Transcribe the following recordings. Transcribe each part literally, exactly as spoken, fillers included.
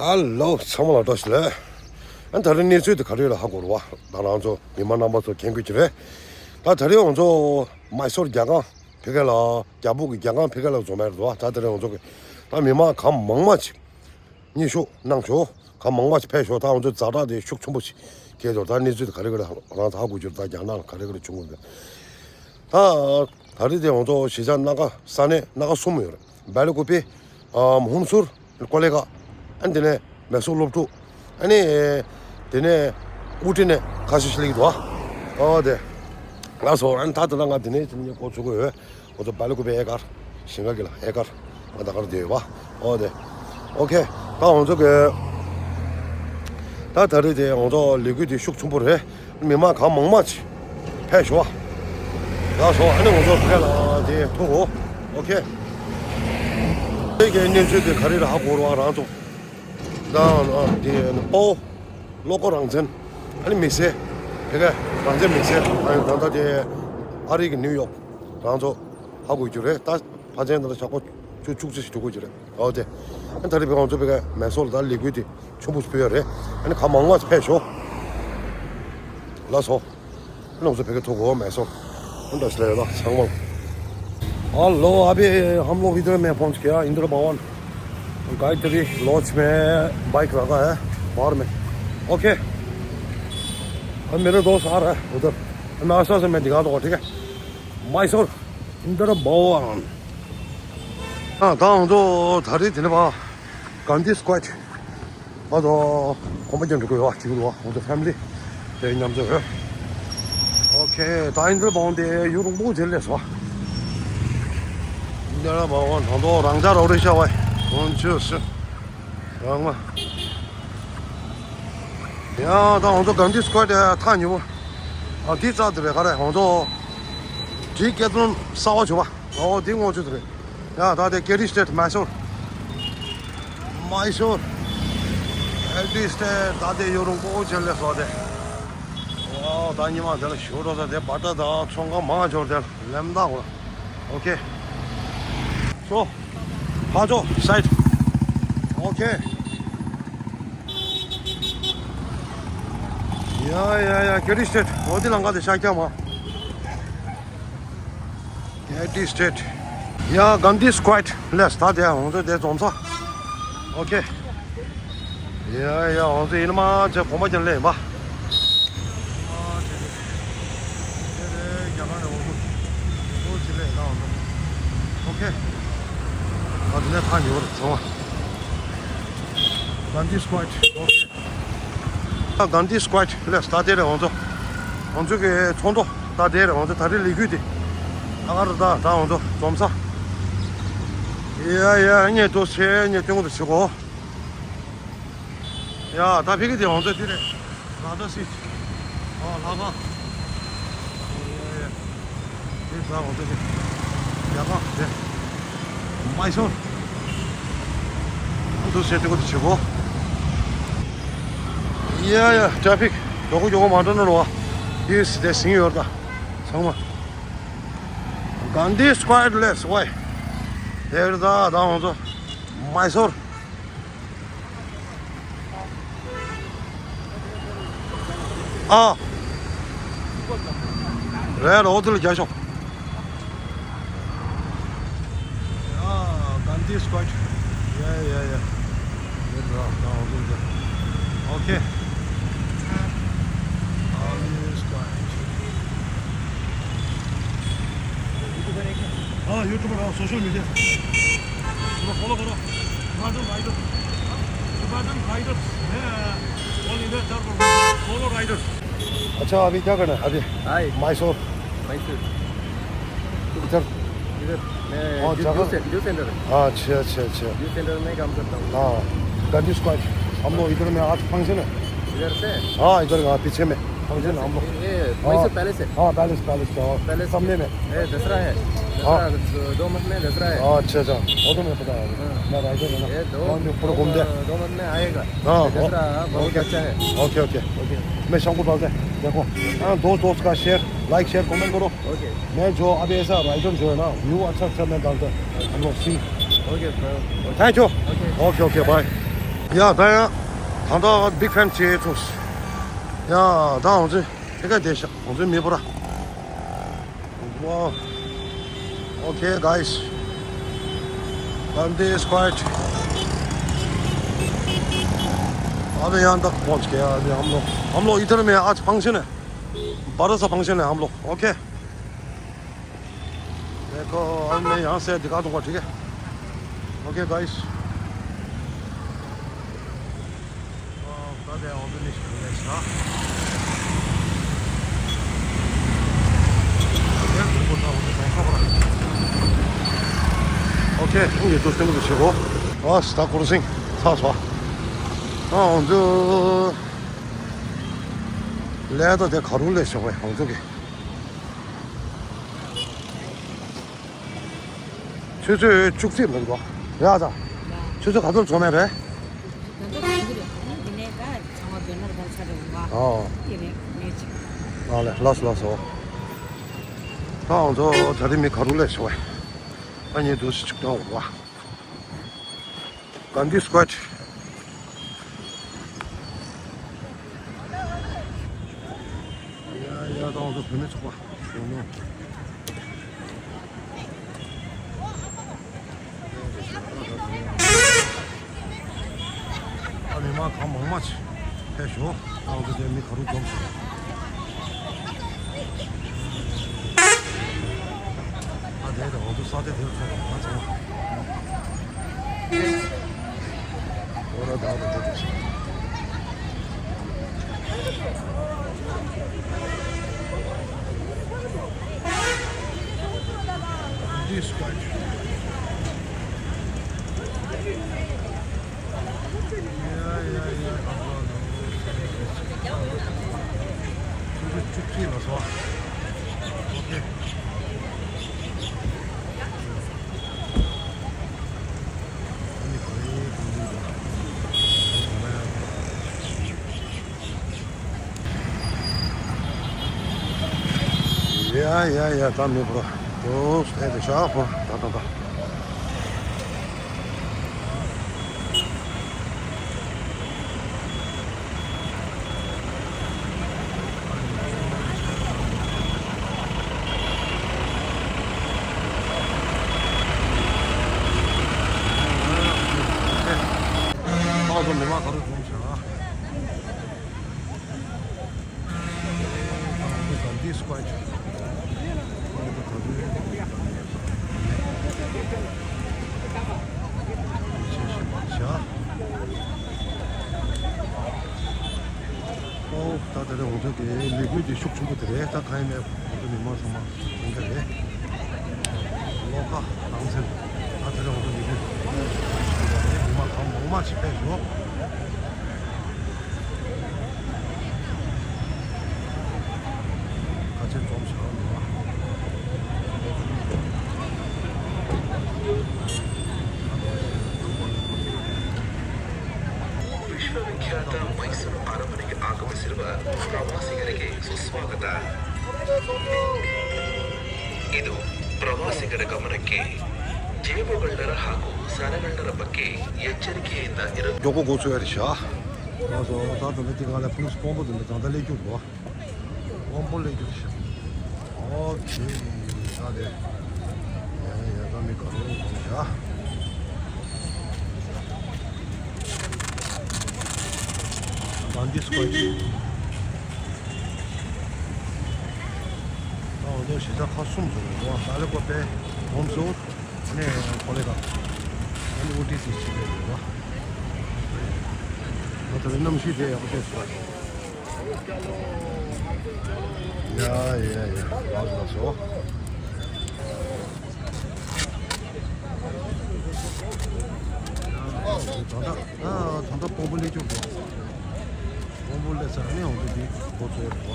ཧ་ལོ། ཚང་མ་ལ་བཀྲ་ཤིས་བདེ་ལེགས། ཨ་ད་རེས་གནས་ཚུལ་དེ་ག་རེ་ལ་ཧ་གོ་རུ་བ། ད་རང་ཚོ་མི་མང་རྣམ་པ་ཚོ་མཁྱེན་དགོས་ཀྱི་རེད། ད་ད་རེས་ང་ཚོ་མའི་སོར་རྒྱ་སྒང་ཕ་གི་ལ། རྒྱ་སྦུག་གི་རྒྱ་སྒང་ཕ་གི་ལ་འཛོམས་ཡ་རེད་བ། ད་ད་རེས་ང་ཚོ་གི་ད་མི་མང་གང་མང་མང་ཅིག་མཉེས་ཞུགས་གནང་ཤོག་གང་མང་མང་ཞིག་ཕེབས་ཤོག་ད་ང་ཚོ་ཛ་དྲག་དེ་ཤུགས་ཆེན་པོ་ཞིག་སྐྱེས་འདུག་ད་གནས་ཚུལ་དེ་ག་རེ་ག་རེ་རང་ཚ་དགོས་རྒྱུ། ད་རྒྱ་ནག་ལ་ག་རེ་ག་རེ་བྱུང་དགོས་འདུག་ད་ད་རེས་དེ་ང་ཚོ་གཞིས་ཆགས་སྣ་ཁ་ས་གནས་སྣ་ཁ་གསུམ་ཡོད་རེད། སྦེལ་ཀོབ་པེ། ཨམ་ཧུན་སུར། ཀོ་ལེ་གྷལ། ཨ་ནི་དེ་ནས་མེ་སོར་སློབ་ཕྲུག་ཨ་ནི་དེ་ནས་ཨུ་ཏི་ནས་ཁ་ཤས་ཤིག་སླེབས་འདུག་ཨོ་དེ། ལགས་སོ། ཨ་ནི་ད་ད་ལྟ་ང་དེ་ནས་དེ་ནས་འགོ་ཚུགས་དགོས་ཡོད། ང་ཚོ་སྦེལ་ཀོབ་པེ་ཨེ་ཀར། ཞིང་ཁ་གི་ལ་ཨེ་ཀར། ང་ད་གར་བསྡད་ཡོད་པ། ཨོ་དེ། ཨོ་ཁེ། ད་ང་ཚོ་གི་ད་ད་རེས་དེ་ང་ཚོ་ལས་འགུལ་དེ་ཤུགས་ཆེན་པོ་རེད། མི་མང་གང་མང་མང་ཅིག་ཕེབས་ཤོག་ལགས་སོ། ཨ་ནི་ང་ཚོ་ཕེབས་ལ་དེ་ཐུག་གོ་ཨོ་ཁེ། དེ་གའི་གནས་ཚུལ་དེ་ག་རེ་རེད་ཧ་གོ་རུ་བ་རང་ཚོ། ད་དེ་པའོ། ལོ་ཀལ་རང་བཙན། ཨ་ནི་དམིགས་བསལ། དེ་ག་རང་བཙན་དམིགས་བསལ། ཨ་ནི་ད་ལྟ་དེ་ཨ་རི་གི་ནིའུ་ཡོག་རང་ཚོ་ཧ་གོ་རྒྱུ་རེད། ད་ཕལ་ཆེར་ད་ལྟ་ཞག་པོ་བཅུ་བཅུ་གཅིག་ཞིག་འགྲོ་དགོས་ཀྱི་རེད། འོ་དེ། ཨ་ནི་ད་རེས་པའི་ང་ཚོ་པའི་ག་མེ་སོར་ལ་ད་ལས་འགུལ་དེ་ཆེན་པོ་ཞིག་སྤེལ་ཡ་རེད། ཨ་ནི་གང་མང་མང་ཞིག་ཕེབས་ཤོག་ལགས་སོ། लोग से फेंके थोक हो मैं सो। उन दस ले ला संगम। हेलो, अभी हम लोग इधर में पहुंच गया, इंद्र भवन। गायत्री लॉज में बाइक रखा है बाहर में। ओके। और मेरे दोस्त आ रहा है उधर। मैं आस्ते आस्ते मैं दिखा दूंगा, ठीक है? मैसूर इंद्र भवन। हाँ, गाँव तो धरी दिन बा गांधी स्क्वायर। ང་ཚོ་གོམ་པ་རྒྱག་འགྲོ་གི་ཡོད་པ། གཅིག་པུ་འདུག་ང་ཚོ་ཕེ་མི་ལི་དེ་མཉམ་འཛོམས་ཡོད། ཨོ་ཁེ། ད་ཨིན་དྲ་བྷ་ཝན་དེ་ཡུན་རིང་པོ་ཅིག་སླེབས་སོང་། ཨིན་དྲ་བྷ་ཝན་ད་དུང་རང་འཇགས་རོགས་རེད་ཤག་པ། ཝང་ཆུ་སི། རང་མ། ཡ་ད་ང་ཚོ་གྷན་དྷི་སྐོར་དེ་ཐག་ཉེ་པོ། ཨ་དེ་རྩ་དེ་བས་ག་རེ་ང་ཚོ་བྲིས་སྐད་དོན་གསར་པ་བྱུང་བ། ཨོ་དེ་ངོ་ཆུ་དེ་རེད། ཡ་ད་དེ་གྷན་དྷི་སི་ཊེ་ཊི་མའི་སོར། མའི་སོར། གྷན་དྷི་སི་ཊེ་ཊི་ད་དེ་ཡུན་རིང་པོ་ཅིག་སླེབས་སོང་དེ། ཨོ་ད་ཉི་མ་དེ་ལ་ཞོ་འགྲོ་ས་དེ་བ་ཏྲ་དང་ཚོང་ཁང་མང་ཆེ་བ་དེ་ལ་ལེམ་ད་གོ། ཨོ་ཁེ། སོ། ཕ་ཇོ་སའིཌ། ཨོ་ཁེ། ཡ་ཡ་ཡ་གྷན་དྷི་སི་ཊེ་ཊི་འོ་དེ་ལང་ཀ་དེ་ཤག་རྐྱང་མ། གྷན་དྷི་སི་ཊེ་ཊི། ཡ་གྷན་དྷི་སྐོར་ལེས་ད་དེ་ང་ཚོ་དེ་འཛོམས་ས། ཨོ་ཁེ། ཡ་ཡ་ང་ཚོ་ཡིན་མ་ཆེ་གོམ་པ་རྒྱག་ལེ་ཡིན་པ། ཨོ་ཁེ། ཨ་དེ་ནས་ཐག་ཉེ་བོ་རེད་ཚང་མ། གྷན་དྷི་སྐོར། ཨོ་ཁེ། ད་གྷན་དྷི་སྐོར་ལ་ད་དེ་རེད་ང་ཚོ། ང་ཚོ་གི་ཚོགས་འདུ་ད་དེ་རེད། ང་ཚོ་ད་རེས་ལས་འགུལ་དེ། ཨ་ག་རུ་ད་ད་ང་ཚོ་འཛོམས་ས། ཡ་ཡ་ངས་འགྲོ་ཆེ་ངས་སྟོན་གོ་ཏུ་བྱེད་གོ། ཡ་ད་ཕ་གི་དེ་ང་ཚོ་དེ་རེད། ར་ཏ་སི། ཨོ་ལྷ་ཁང་། ཡ་ཡ། དེ་ཟ་འོང་དེ་དེ། ཡ་ཁ་དེ། མའི་སོར། འདུག་ཟེར་དེ་གོ་དེ་བྱེད་གོ། ཡ་ཡ་ཊ་ཕིག་མགྱོགས་པོ་མགྱོགས་པོ་མ་འགྲོ་ན་རོ། ཡིས་དེ་ཟིང་ཡོད་ད། ཚང་མ། གྷན་དྷི་སྐོར་ལེས་ཝའི། དེ་རེད་ད་ད་འོང་ཚོ། མའི་སོར། ཨ། རེད་ལ་འོ་དེ་ལ་རྒྱག་ཤོག་ཡ་གྷན་དྷི་སྐོར། ཡ་ཡ་ཡ། ཡ་ད་འོ་དེ་ལ། ཨོ་ཁེ། གྷན་དྷི་སྐོར། हाँ, यूट्यूबर और सोशल मीडिया। पूरा फॉलो करो। Tibetan Riders। Tibetan Riders। मैं ऑल इंडिया चार पर सोलो राइडर। अच्छा, अभी क्या करना है? अभी हाय। मैसूर। मैसूर। इधर। इधर। मैं और न्यू, जगह? न्यू से-, न्यू सेंटर है। हाँ, अच्छा, अच्छा, अच्छा। न्यू सेंटर में काम करता हूँ। हाँ, गंदी स्क्वाड। हम लोग इधर में आज फंक्शन है। इधर से? हाँ, इधर, हाँ, पीछे में फंक्शन है हम लोग। ये, ये हाँ। मैसूर पैलेस है। हाँ, पैलेस, पैलेस का, हाँ। पैलेस सामने में। ए, दसरा है। हाँ। दसरा, दो, दो मंथ में दसरा है। हाँ, अच्छा, अच्छा। वो तो मुझे पता है। हाँ। मैं राइडर हूँ ना। ये दो, वहाँ पे पूरा दो, घूमते हैं। दो मंथ में आएगा। हाँ, ये दसरा बहुत ओके। अच्छा है। Okay, okay. ओके। मैं शाम को डालते हैं। देखो। हाँ, दोस्त, दोस्त का शेयर, लाइक, शेयर, कमेंट करो। ओके। मैं जो अभी ऐसा राइडर जो है ना, व्यू अच्छा, अच्छा मैं डालता हूँ। हम लोग सी। Okay, okay. Thank you. Okay. Okay, okay, bye. ཡ་ད་ཡང་ད་ལྟ་big fan བྱེད་ཐུབ། ཡ་ད་ང་ཚོའི་ཕ་གི་བསྡད་ཤག་ང་ཚོའི་མི་པོ་ར། Wow. Okay, guys. Gandhi Square. अभी यहाँ तक पहुँच गया। अभी हम लोग, हम लोग इधर में आज फंक्शन है, बड़ा सा फंक्शन है हम लोग। ओके, देखो, अब मैं यहाँ से दिखा दूंगा, ठीक है? Okay guys. ཨོ་ཁེ། ཁྱེད་ཚོ་སྟོན་པ་ཞུ་གོ། ཨ་སྟག་ཀུར་སེང་ཚ་སོ། ཨ་འོང་ཚོ། ལས་ད་དེ་ག་རུ་ལས་བྱུང་བས་འོང་ཚོ་གི། ཆུ་ཚོད་བཅུ་གཅིག་ལ་འགྲོ། རེད་ཨ་ཙང་། ཆུ་ཚོད་ག་ཚོད་འགྲོ་མེད་རེད། ད་ལྟ་གང་གི་རེད། འདི་ནས་ད་ཚང་མ་བོད་ནོར་གར་ཆ་རེད་འོང་བ། ཨོ། དེ་རེད་ངས་ཅིག་ཨ་ལས་ལགས་སོ་ལགས་སོ། ད་འོང་ཚོ་ད་རེས་མི་ག་རུ་ལས་བྱུང་བས། ཨ་ཉེ་དུ་ཞིག་ཅིག་ཏང་འོང་བ། Gandhi Square. ཡ་ཡ་ད་འོང་ཚོ་བོད་མི་ཚོགས་པ་གཞོན་ནུ། ཨ་མི་མང་གང་མང་མ་ཆེ་ཕེབས་ཤོག་ད་འོང་ཚོ་དེ་མི་ག་རུ་འཛོམས་སོང་། ཨ་དེ་ད་འོང་ཚོ་ས་དེ་དེར་ཚོགས་པ་མ་ཚང་། This guy. Yeah, yeah, yeah. ཆུ་ཚོད་བཅུ་གཅིག་ལ་སོང་། ཨོ་ཁེ། ཡ་ཡ་ཡ། ད་མི་པོ་ར་དོ་ཨེ་དེ་ཤ་ཧོ་ད་ད་ད། ཨ་ཚོ་མི་མང་ག་རུ་འཛོམས་ཤག Gandhi Square. ཨོ་ད་ད་རེས་འོང་ཚོད་ཀྱི་ལས་འགུལ་དེ་ཤུགས་ཆེན་པོ་དེ་རེད། ད་གང་ཡིན་ནའི་འོང་ཚོད་མི་མང་ཚང་མ་ཡིན་ག་རེད། བློ་ཁ་དང་འཛིན། ད་ད་རེས་འོང་ཚོད་མི་འདུག་མི་མང་གང་མང་མ་ཞིག་ཕེབས་ཤོག་ཁ་ཆེ་འཛོམས་ཤག་མི་མང་། विश्वविख्यात मैसूरु अरमनेಗೆ ಆಗಮಿಸಿರುವ ಪ್ರವಾಸಿಗರಿಗೆ ಸುಸ್ವಾಗತ. ಇದು ಪ್ರವಾಸಿಗರ ಗಮನಕ್ಕೆ. ಜೇಬುಗಳ್ಳರ ಹಾಗೂ ಸರಗಳ್ಳರ ಬಗ್ಗೆ ಎಚ್ಚರಿಕೆಯಿಂದ ಇರು. ཌོ་ཀོ་གོ་ཚོད་རེད་ཤག་ང་ཚོ་ད་ད་ལྟ་དེ་ག་ལ་ཕུ་ལིས་དཔོན་པོ་དེ་འདྲ་ད་ལྟ་སླེབས་རྒྱུ་འདུག་དཔོན་པོ་སླེབས་རྒྱུ་རེད་ཤག་ཨོ་ཁེ། ད་དེ་ཡ་ཡ་ད་མི་ག་རེ་ཡོང་ཤག Gandhi Square. ད་འོ་དེ་གཞིས་ཆགས་ཁག་གསུམ་ཚོ་རེད་བ། ད་ལེ་ཀོ་པེ། ཧོམ་སོར། ཨ་ནི་ཀོ་ལེ་གྷལ། ཨ་ནི་ཨུ་ཏི་སི་ཅི་རེད་བ། ང་ད་ལེ་གནམ་གཤིས་དེ་ཡག་པོ་ཤེས་སོང་། ཡ་ཡ་ཡ། ལགས་སོ་ལགས་སོ། ད་ད་ད་ད་དཔོན་པོ་སླེབས་རྒྱུ་འདུག་དཔོན་པོ་སླེབས་ཚར་ནས་འོང་དུས་འདི་ཁོ་ཚོའི་བ།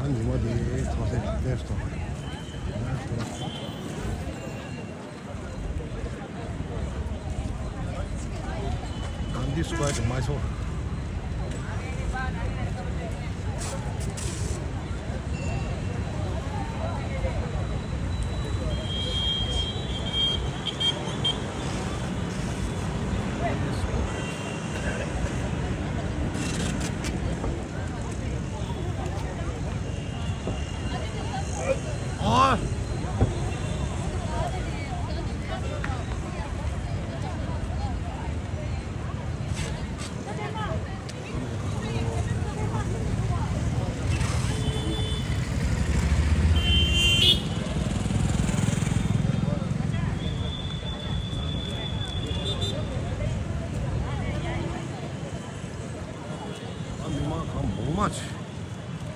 ཨ་ཉི་མ་དེ་ཚང་སེ་ལེབས་སོང་། Gandhi Square to Mysore.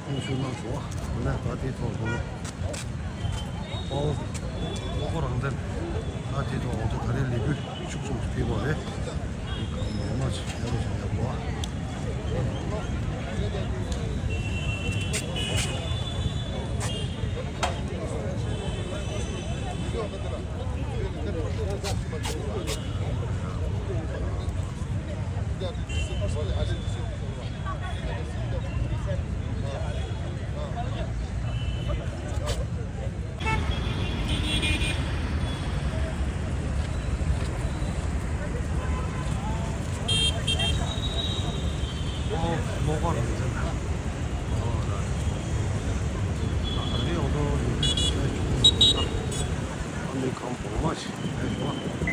ཁོང་ཞུ་གནང་བྱུང་བ། ད་ནས་ད་དེའི་ཐོག་དུ་པའོ་ལོ་ཀོ་རང་བཙན། ད་དེའི་ཐོག་འོང་དུ་ད་རེས་ལས་འགུལ་ཤུགས་ཆུང་ཞིག་སྤེལ་དགོས་རེད། གང་མང་མང་ཞིག་ཡག་པོ་ཞིག་ཡག་པོ།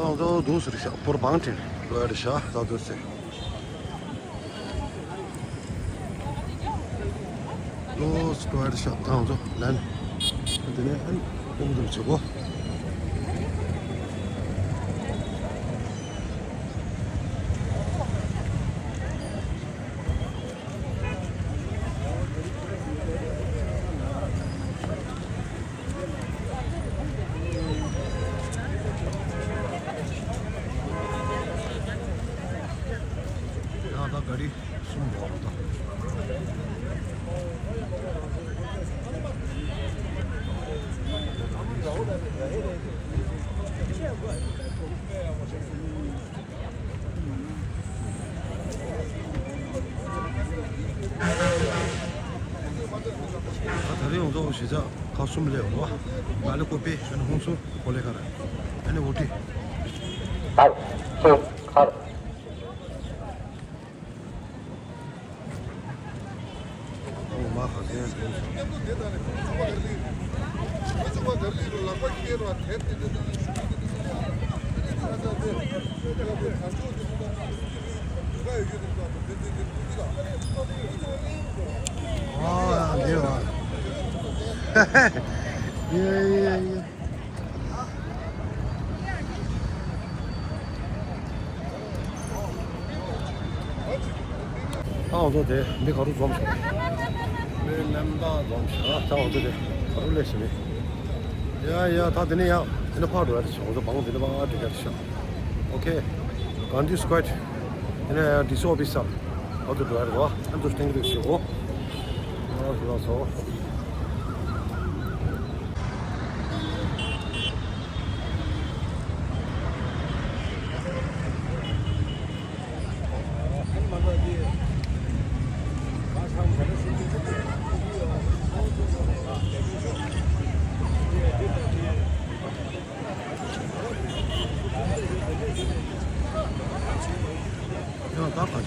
ཏང་ཏོ་དུ་སུ་རི་ཤ་པོར་བང་ཏིན་ལོ་ཡ་རི་ཤ་ད་དུ་སེ། ལོ་སི་ཀོ་ཡ་རི་ཤ་ཏང་ཏོ་ལན། དེ་ནས་ཨན་ཀུམ་དུ་ཆེ་གོ། ཡང་ད་ག་རི་གསུམ་འགྲོ་བ་དང་། ད་རེས་ཡོང་ཐོག་གཞིས་ཆགས་ཁག་གསུམ་སླེབས་ཡོང་བ། ལ་ལེ་ཀོ་པེ་ཨ་ནི་ཧུན་སུར་ཀོ་ལེ་ཁ་ར་ཨ་ནི་ཝུ་ཏི། ཨར་ཧུ་ཨར། ཨོ་མ་ཧ་ཟེར་ཡང་དེ་ཨ་ལེ་བ། ཡ་ཡ་ཡ། ད་འོ་ཚོ་དེ་མི་ག་རུ་འཛོམས་སོང་། མི་རྣམ་དག་འཛོམས་ཤག་ད་འོ་ཚོ་དེ་ག་རུ་སླེབས་ཤག་མི། ཡ་ཡ་ད་དེ་ནས་ཡང་དེ་ནས་ཕར་འགྲོ་ཡ་དེ་བྱས། འོ་ཚོ་བང་དེ་ནས་ཕར་འགྲོ་ཡ་དེ་ཤག་ཨོ་ཁེ། གྷན་དྷི་སི་ཀོ་ཡར། དེ་ནས་ཡང་ཌི་སི་ཨོ་ཕི་སི་སར། འོ་ཚོ་འགྲོ་ཡ་རེད་བ། ཨ་ཚོ་སྟེང་གི་དེ་བྱས་འོ། ཨོ་ཁེ་ལགས་སོ།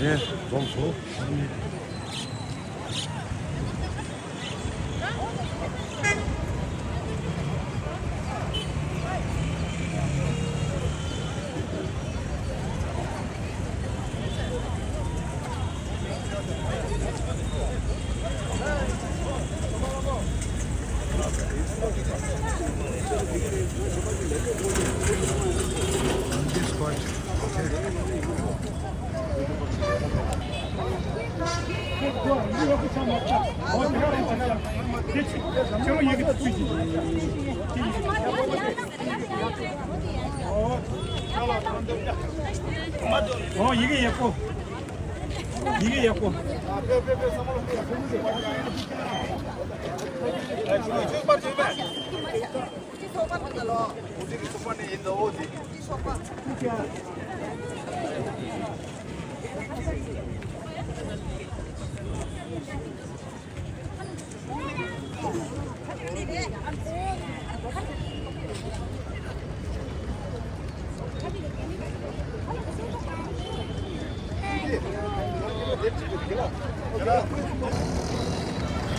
འཛོམས་སོང་། ཨོ། ཡི་གེ་ཡག་པོ། ཡི་གེ་ཡག་པོ།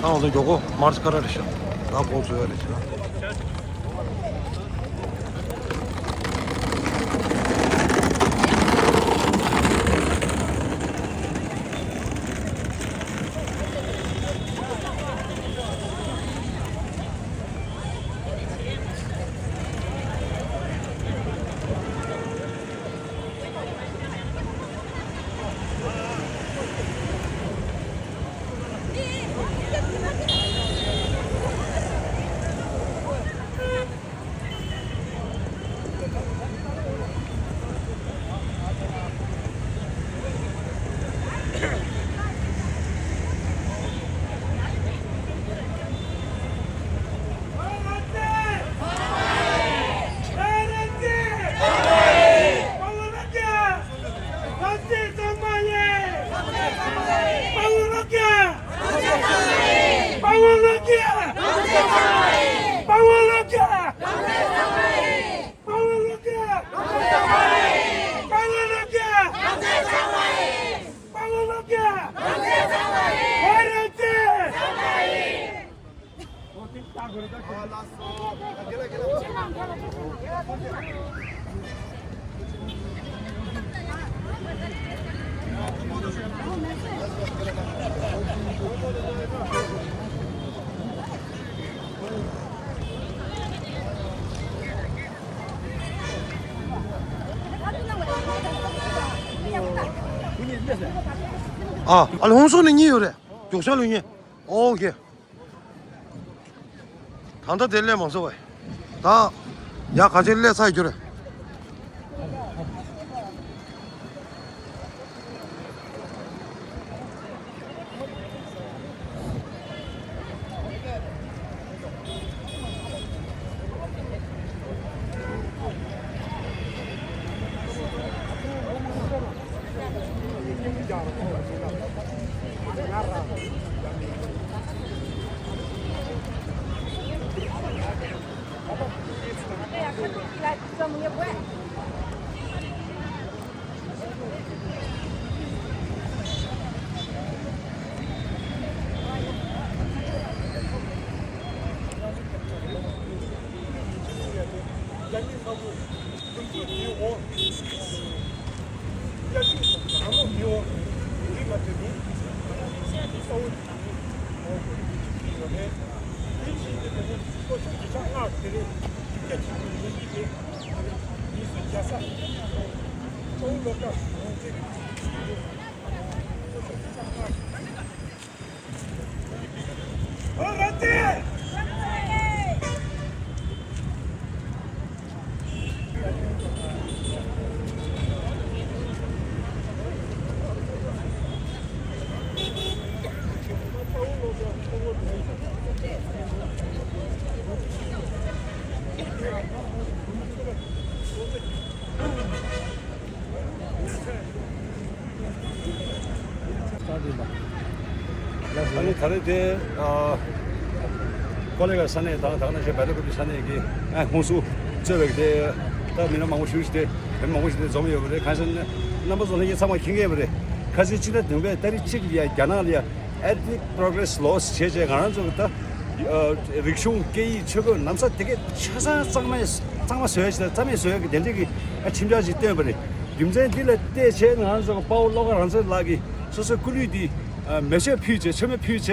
ཨ་འོ་ཚོ་མགྱོགས་པོ་མར་ཁ་ར་རེ་ཤོག་ད་གོང་ཚོད་ཡ་རེ་ཤོག་ཨ། ཨ་ལ་ཧོང་སོ་ནས་གཉིས་ཡོད་རེད། མགྱོགས་ཤོས་ལ་གཉིས། ཨོ་ཁེ། ད་ལྟ་དེ་སླེབས་མ་སོང་བས། ད། ཡ་ག་ཚོད་སླེབས་ཚར་རྒྱུ་རེད། ཨ་ནི་ད་རེས་དེ། ཨ། ཀོ་ལེ་གྷལ་ས་གནས་དང་ད་ག་ནང་བཞིན་བལ་ཡུལ་ས་གནས་ཀྱི་ཨ་ཧོན་སུར་གཙོས་པའི་དེ་ད་མི་སྣ་མང་པོ་ཞིག་དེ་བོད་མི་མང་པོ་ཞིག་དེ་འཛོམས་ཡོད་པ་རེད། གང་ཟེར་ན་རྣམ་པ་ཚོ་ལྷན་རྒྱས་ཚང་མ་མཁྱེན་གྱི་ཡོད་པ་རེད། ཁ་སང་ཕྱི་ཟླ་བདུན་པའི་ཏ་རིག་གཅིག་ལ་ཡ་རྒྱ་ནག་ལ་ཡ་Ethnic Progress Laws བྱས་བྱས་ང་རང་ཚོ་གི་ད་ཨ་རིག་གཞུང་སྐད་ཡིག་ཆོས་གོས་ལམ་སང་དེ་གས་ཆ་ཚང་གཙང་མ་གཙང་མ་བཟོ་ཡ་ཞིག་དང་རྩ་མེད་བཟོ་ཡ་གི་དེ་འདྲས་ཀྱི་ཨ་ཁྲིམས་འཆར་ཞིག་བཏོན་པ་རེད། རྒྱུ་མཚན་འདི་ལ་བལྟས་བྱས་ང་རང་ཚོ་གི་དཔའ་བོ་བློ་དགའ་རང་བཙན་ལགས་ཀྱིས་སོ་སོའི་སྐུ་ལུས་འདི་ཨ་མེ་མཆོད་ཕུལ་བྱས་མཆོད་མེ་ཕུལ་བྱས་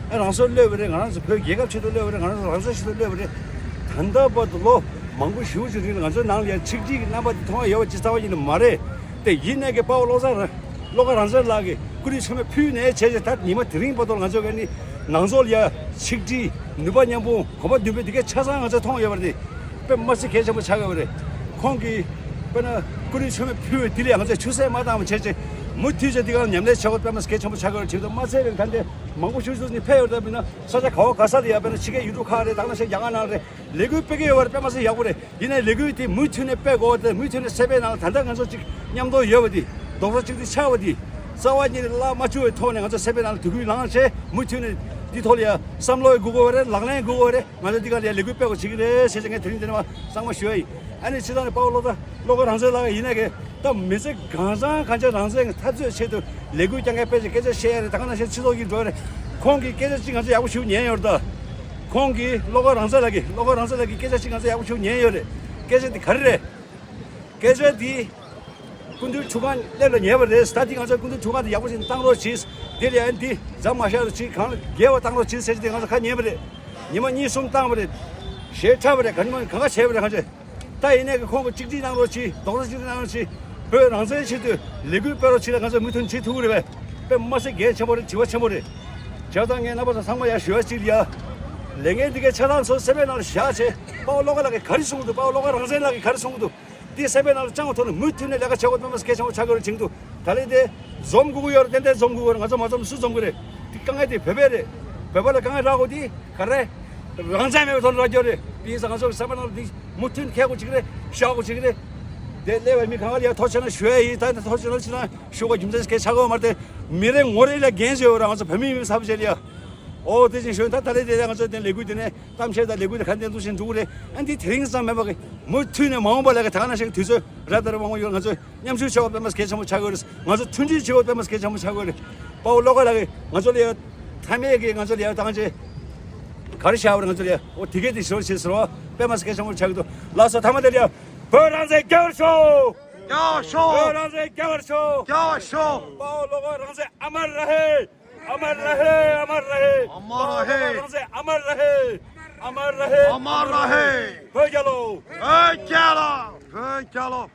ཨ་རང་སྲོག་བློས་པ་རེད། ང་རང་ཚོ་བོད་རྒྱལ་ཁབ་ཆེད་དུ་བློས་པ་རེད། ང་རང་ཚོ་རང་བཙན་ཆེད་དུ་བློས་པ་རེད། ད་ལྟ་བར་དུ་ལོ་མང་པོ་ཞེ་པོ་ཅིག་རིང་ལ་ང་ཚོའི་ནང་ལ་ཡ་ཆིག་སྒྲིལ་གྱི་རྣམ་པ་འདི་མཐོང་ཡ་ཡོད་པ་ཅིག་རྩ་བ་ཉིད་ནས་མ་རེད། དེ་ཡིན་ནའི་གི་དཔའ་བོ་བློ་བཟང་རང་བློ་དགའ་རང་བཙན་ལགས་ཀྱིས་སྐུ་ལུས་མཆོད་མེ་ཕུལ་ནས་བྱས་རྗེས་ད་ཉི་མ་དེ་རིང་བར་དུ་ང་ཚོ་ག་ནི་ནང་ཚོགས་ལ་ཡ་ཆིག་སྒྲིལ་ནུས་པ་མཉམ་སྤུངས་གོམ་པ་མདུན་སྤོས་འདི་གའི་ཆ་ཚང་ང་ཚོས་མཐོང་ཡོད་པ་རེད། དཔེ་མ་སྲིད་གལ་ཆེན་པོ་ཆགས་ཡོད་པ་རེད། ཁོང་གིས་དཔེར་ན་སྐུ་ལུས་མཆོད་མེ་ཕུལ་བའི་དེ་ལ་ཡ་ང་ཚོས་ཆུད་ཟོས་མ་བཏང་བ་བྱས་རྗེས་མུ་མཐུད་བྱས་འདི་ག་ལ་ཉམས་ལེན་བྱེད་དགོས་དཔེ་མ་སྲིད་གལ་ཆེན་པོ་ཆགས་ཡོད་པ་རེད། བྱེད་དུ་མ་ཚད་པའི་ཁ་འདི་མང་པོ་ཞིག་ཚོ་ནི་ཕེབས་ཡོད་རེད། མིན་ན་ས་ཆ་ག་བ་ག་ས་ལ་ཡ་དཔེར་ན་ཕྱི་རྒྱལ་ཡུལ་གྲུ་ཁག་རེད། ད་ནང་བཞིན་རྒྱ་གར་ནང་རེད། ལས་འགུལ་སྤེལ་གྱི་ཡོད་པ་རེད། དཔེ་མ་སྲིད་ཡག་པོ་རེད། ཡིན་ནའི་ལས་འགུལ་དེ་མུ་མཐུད་ནས་སྤེལ་དགོས་པ་དེ་མུ་མཐུད་ནས་སེ་པའི་ནང་ལ་ད་ལྟ་ང་ཚོ་གཅིག་མཉམ་དུ་ཡོད་པ་དེ་རྡོག་རྩ་གཅིག་ཏུ་ཆགས་པ་དེ་རྩ་བ་ཉིད་ནས་བརླག་མ་བཅུག་པའི་ཐོག་ནས་ང་ཚོ་སེ་པའི་ནང་ལ་དུས་འགོ་ལངས་བྱས་མུ་མཐུད་ནས་འདི་ཐོག་ལ་ཡ་བསམ་བློ་ཡི་དགོས་ཀྱི་ཡོད་རེད། ལག་ལེན་དགོས་ཀྱི་ཡོད་རེད། ང་ཚོ་འདི་ག་ལ་ཡ་ལས་འགུལ་སྤེལ་དགོས་བྱེད་ཀྱི་རེད་ཟེར་བྱས་ངས་དེ་རིང་འདི་ནས་མ་གཙང་མ་ཞུ་ཡ་ཡིན། ཨ་ནི་སྤྱིར་བཏང་ནས་དཔའ་བོ་བློ་བཟང་བློ་དགའ་རང་བཙན་ལགས་ཡིན་ནའི་གི་ད་མི་ཚེ་གང་ཚང་གང་ཆེ་རང་བཙན་གྱི་འཐབ་རྩོད་ཆེད་དུ་ལས་འགུལ་རྐྱང་རྐྱང་སྤེལ་ཞིང་སྐད་ཆ་བཤད་ཡ་རེད། ད་ག་ནང་བཞིན་སྤྱི་ཚོགས་ཀྱི་འགྲོ་ཡ་རེད། ཁོང་གིས་སྐད་ཆ་གཅིག་ང་ཚོ་ཡག་པོ་ཞིག་ཉན་ཡོད་རེད། ད་ཁོང་གིས་བློ་དགའ་རང་བཙན་ལགས་ཀྱིས་བློ་དགའ་རང་བཙན་ལགས་ཀྱིས་སྐད་ཆ་གཅིག་ང་ཚོ་ཡག་པོ་ཞིག་ཉན་ཡོད་རེད། སྐད་ཆ་དེ་ག་རེ་རེད། སྐད་ཆ་དེ་སྐུ་མདུན་ཁྲུས་ཁང་སླེབས་ལ་ཉེ་བ་རེད། ད་དེ་ང་ཚོ་སྐུ་མདུན་ཁྲུས་ཁང་དེ་ཡག་པོ་ཞིག་བཏང་རོགས་གྱིས། དེ་ལས་ཨ་ནི་འདི་རྫ་མ་ཤར་རོགས་གྱིས། གང་ལ་རྒྱས་པ་བཏང་རོགས་གྱིས་ཟེར་གྱི་དེ་ང་ཚོ་ཁ་ཉན་པ་རེད། ཉི་མ་གཉིས་གསུམ་བཏང་བ་རེད། ཞེ་དྲག་པ་རེད། ག་ནི་མ་གང་ག་བྱས་པ་རེད། གང་བྱས། ད་ཡིན་ནའི་གི་ཁོང་གིས་གཅིག་སྒྲིལ་གནང་རོགས་གྱིས། རྡོག་རྩ་གཅིག་སྒྲིལ་གནང་རོགས་གྱིས། བོད་རང་བཙན་ཆེད་དུ་ལས་འགུལ་སྤེལ་རོགས་གྱིས་ལ་ང་ཚོས་མུ་མཐུད་བྱེད་ཐུབ་ཀྱི་རེད་པས། དཔེ་མ་སྲིད་གལ་ཆེན་པོ་རེད། དྲི་བ་ཆེན་པོ་རེད། བྱས་ཙང་ངས་རྣམ་པ་ཚོ་ཚང་མ་ཡར་ཞུ་བ་གཅིག་ཡ། ལས་འགན་འདི་གའི་ཆ་ཚང་ཚོ་སེ་པའི་ནང་ལ་བཞག་བྱས་དཔའ་བོ་བློ་དགའ་ལགས་ཀྱིས་ག་རེ་གསུངས་འདུག་དཔའ་བོ་བློ་དགའ་རང་བཙན་ལགས་ཀྱིས་ག་རེ་གསུངས་འདུག་འདི་སེ་པའི་ནང་ལ་བཅང་བའི་ཐོག་ནས་མུ་མཐུད་ནས་ལས་ཀ་བྱེད་དགོས་དཔེ་མ་སྲིད་གལ་ཆེན་པོ་ཆགས་ཀྱི་ཡོད་རེད་བྱེད་ཀྱི་འདུག་ད་ལན་དེ་འཛོམས་དགོས་ཀྱི་ཡོད་རེད། ཏན་ཏན་འཛོམས་དགོས་ཀྱི་ཡོད་རེད། ང་ཚོ་མ་འཛོམས་སུ་འཛོམས་ཀྱི་རེད། དེ་དཀའ་ངལ་དེ་བོད་པའི་རེད། བོད་པ་ལ་དཀའ་ངལ་རག་དགོས་དེ་ག་རེ། རང་བཙན་མེད་པའི་ཐོག་ནས་རག་རྒྱུ་རེད། དེ་ཡིན་ཙང་ང་ཚོ་གི་སེ་པའི་ནང་ལ་འདི་མུ་མཐུད་འཁྱེར་དགོས་བྱེད་ཀྱི་རེད། བཞག་དགོས་བྱེད་ཀྱི་རེད། དེ་སླེབས་པའི་མི་གང་ག་ལ་ཡ་ཐུགས་རྗེ་ཆེ་གནང་ཞུ་ཡ་ཡིན། ད་ནི་ཐུགས་རྗེ་ཆེ་གནང་ཞུ་དགོས་རྒྱུ་མཚན་སྐད་ཆ་གོ་མ་རེད། མི་རེ་ངོ་རེ་ལ་འགན་བཞེས་ཡོད་རེད། ང་ཚོ་བོད་མི་མིན་ཚབ་བྱེད་ལ་ཡ། ཨོ་དེ་བཞིན་ཞུ་ད་ད་ལན་དེ་ལ་ང་ཚོ་དེ་ལས་འགུལ་དེ་ནས་གཏམ་བཤད་དང་ལས་འགུལ་དེ་ག་འདྲ་འདུག་བཞིན་འགྲོ་གི་རེད། ཨ་འདི་དེ་རིང་ཙམ་མེད་པ་གི་མུ་མཐུད་ནས་མ་འོངས་པ་ལ་གི་ད་ག་ནང་བཞིན་གི་དུས་ཚོད་རབ་དང་རིམ་པ་མང་པོ་ཡོད། ང་ཚོས་མཉམ་ཞུགས་བྱེད་དགོས་དཔེ་མ་སྲིད་གལ་ཆེན་པོ་ཆགས་ཀྱི་ཡོད་རེད། ང་ཚོ་མཐུན་སྒྲིལ་བྱེད་དགོས་དཔེ་མ་སྲིད་གལ་ཆེན་པོ་ཆགས་ཀྱི་ཡོད་རེད། དཔའ་བོ་བློ་དགའ་ལགས་ཀྱིས་ང་ཚོ་ལ་ཡ་མཐའ་མའི་གི་ང་ཚོ་ལ་ཡ་བཏང་རྗེས་ག་རེ་བྱ་བ་རེད། ང་ཚོ་ལ་ཡ་ཨོ་དེ་གས་དེ་ཞོར་བྱེད་ཟེར་བ་དཔེ་མ་སྲིད་གལ་ཆེན་པོ་ཆགས་ཀྱི་འདུག་ལགས་སོ། མཐའ་མ་དེ་ལ་ཡ་བོད་རང་བཙན་རྒྱལ་བར་ཤོག་རྒྱལ་བར་ཤོག་བོད་རང་བཙན་རྒྱལ་བར་ཤོག་རྒྱལ་བར་ཤོག་དཔའ་བོ་བློ་དགའ་རང་བཙན་ཨ་མར་ར་ཧེ། ཨ་མར་ར་ཧེ། ཨ་མར་ར་ཧེ། ཨ་མར་ར་ཧེ། དཔའ་བོ་བློ་དགའ་རང་བཙན་ཨ་མར་ར་ཧེ། ཨ་མར་ར་ཧེ། བོད་རྒྱལ་ལོ། བོད་རྒྱལ་ལོ། བོད་རྒྱལ་ལོ།